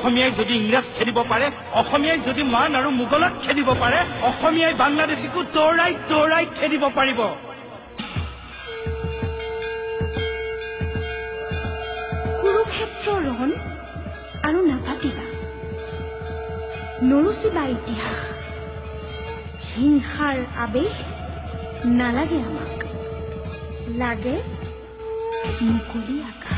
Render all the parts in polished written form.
অসমীয়াই যদি ইংৰাজ খেদিব পাৰে, অসমীয়াই যদি মান আৰু মোগলক খেদিব পাৰে, অসমীয়াই বাংলাদেশীকো দৌৰাই দৌৰাই খেদিব পাৰিব। কুৰুক্ষেত্ৰ ৰণ আৰু নাপাতিবা, নৰচিবা ইতিহাস। হিংসাৰ আৱেশ নালাগে আমাক, লাগে মুকলি আকাশ।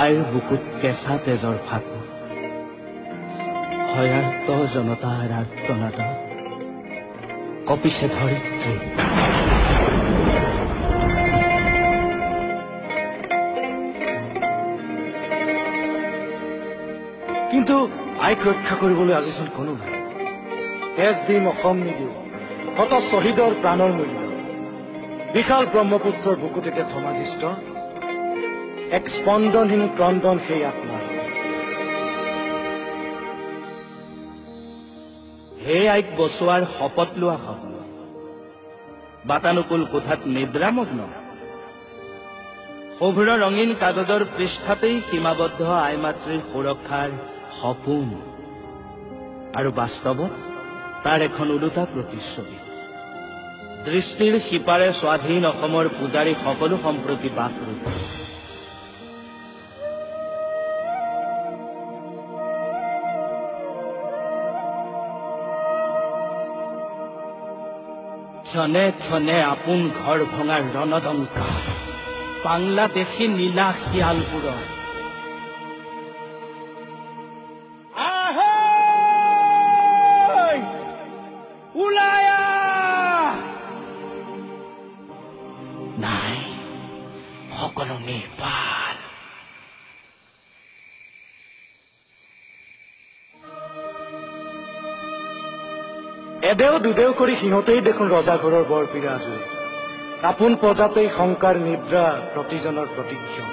আইৰ বুকুত কেঁচা তেজৰ ফাকু, ভয়াৰ্ত জনতাৰ আৰ্তনাদ, কঁপিছে ধৰিত্ৰী। কিন্তু আইক ৰক্ষা কৰিবলৈ আজিচোন কোনো নাই। তেজ দিম অসম নিদিওঁ, শত শ্বহীদৰ প্ৰাণৰ মূল্য। বিশাল ব্ৰহ্মপুত্ৰৰ বুকুত এতিয়া সমাধিস্থ এক স্পন্দনহীন ক্ৰন্দন সেই আত্মা। হে আইক বচোৱাৰ শপত লোৱা সকল বাতানুকূল কোঠাত নিদ্ৰামগ্ন, শুভ্ৰ ৰঙীন কাগজৰ পৃষ্ঠাতেই সীমাবদ্ধ আই মাতৃৰ সুৰক্ষাৰ সপোন আৰু বাস্তৱত তাৰ এখন ওলোটা প্ৰতিচ্ছবি। দৃষ্টিৰ সিপাৰে স্বাধীন অসমৰ পূজাৰী সকলো সম্প্ৰতি বাকৰুদ্ধ। ক্ষণে ক্ষণে আপোন ঘৰ ভঙাৰ ৰণদংকা বাংলাদেশী নীলা শিয়ালবোৰৰ। নাই, সকলো নিৰ্বাল। এদেও দুদেও কৰি সিহঁতেই দেখোন ৰজাঘৰৰ বৰপীৰা আজৰি। আপোন প্ৰজাতেই শংকাৰ নিদ্ৰা প্ৰতিজনৰ প্ৰতিক্ষণ।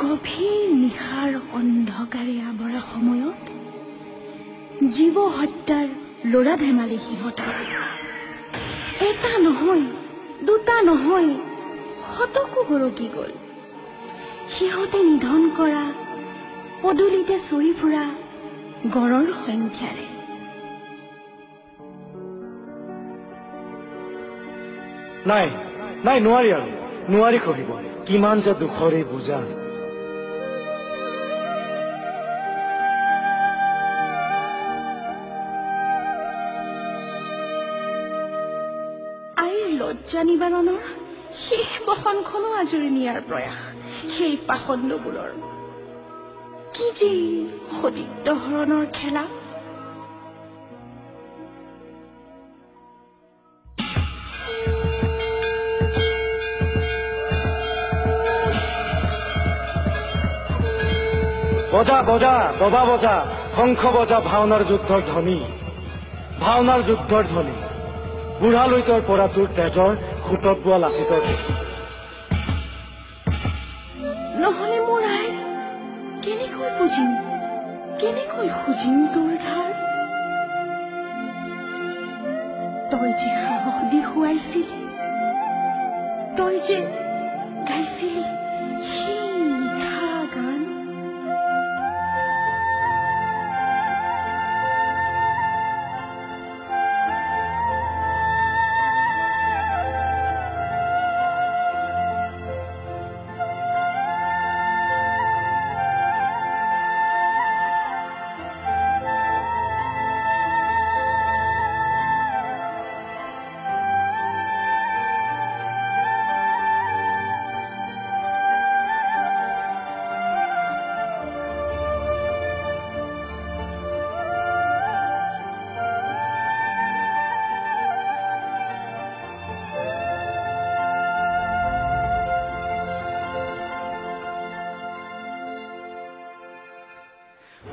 গভীৰ নিশাৰ অন্ধকাৰে আৱৰা সময়ত জীৱ হত্যাৰ ল'ৰা ধেমালি সিহঁতৰ। এটা নহয়, দুটা নহয়, শতকো গৰকি গ'ল। সিহঁতে নিধন কৰা পদূলিতে চৰি ফুৰা গড়ৰ সংখ্যাৰে। নাই নাই, নোৱাৰি আৰু নোৱাৰি সহিব, কিমান যে দুখৰ এই বোজা। আইৰ লজ্জা নিবাৰণৰ শেষ বসনখনো আজৰি নিয়াৰ প্ৰয়াস সেই পাখণ্ডবোৰৰ। কি যে সতীত্বহৰণৰ খেলা। বজা বজা দবা বজা, শংখ বজা, ভাওনাৰ যুদ্ধৰ ধ্বনি, ভাওনাৰ যুদ্ধৰ ধ্বনি। বুঢ়া লুইতৰ পৰা তোৰ তেজৰ সোঁতত বোৱা লাচিতৰ দেখি। নহলে মোৰ আই কেনেকৈ বুজিম, কেনেকৈ খুজিম তোৰ ধাৰ? তই যে সাহস দি খুৱাইছিলি, তই যে গাইছিলি সেই মিঠা গান।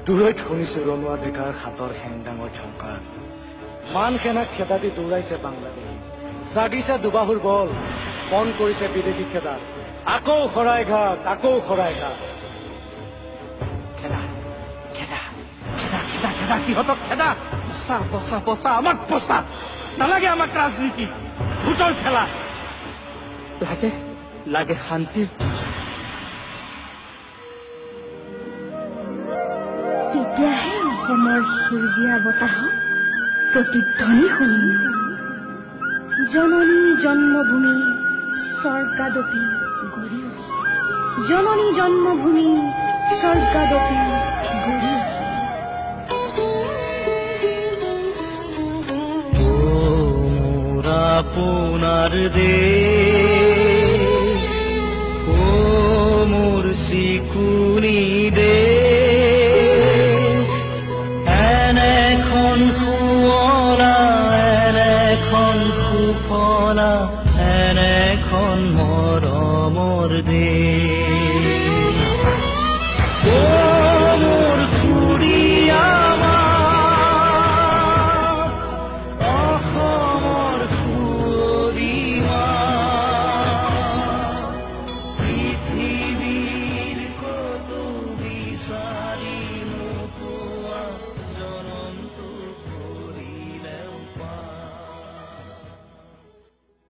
দূৰৈত শুনিছো ৰণুৱা ডেকাৰ হাতৰ হেংদাঙৰ ঝংকাৰ। মান সেনাক খেদা দি দৌৰাইছে বাংলাদেশী। জাগিছে দুবাহুৰ বল, পণ কৰিছে বিদেশী খেদাত। আকৌ শৰাইঘাট, আকৌ শৰাইঘাট। খেদা, খেদা, খেদা, খেদা, খেদা, সিহঁতক খেদা। বচা, বচা, বচা, আমাক বচা। নালাগে আমাক ৰাজনীতি, ভোটৰ খেলা। লাগে, লাগে শান্তিৰ পূজা। তেতিয়াহে অসমৰ সেউজীয়া বতাহত প্ৰতিধ্বনি শুনিম। জননী জন্মভূমি স্বৰ্গাদপি গৰীয়সী, জননী জন্মভূমি স্বৰ্গাদপি গৰীয়সী। ও মোৰ আপোনাৰ দেশ, ও মোৰ চিকুনি দেশ, এনেখন শুৱলা, এনেখন সুফলা, এনেখন মৰমৰ দেশ।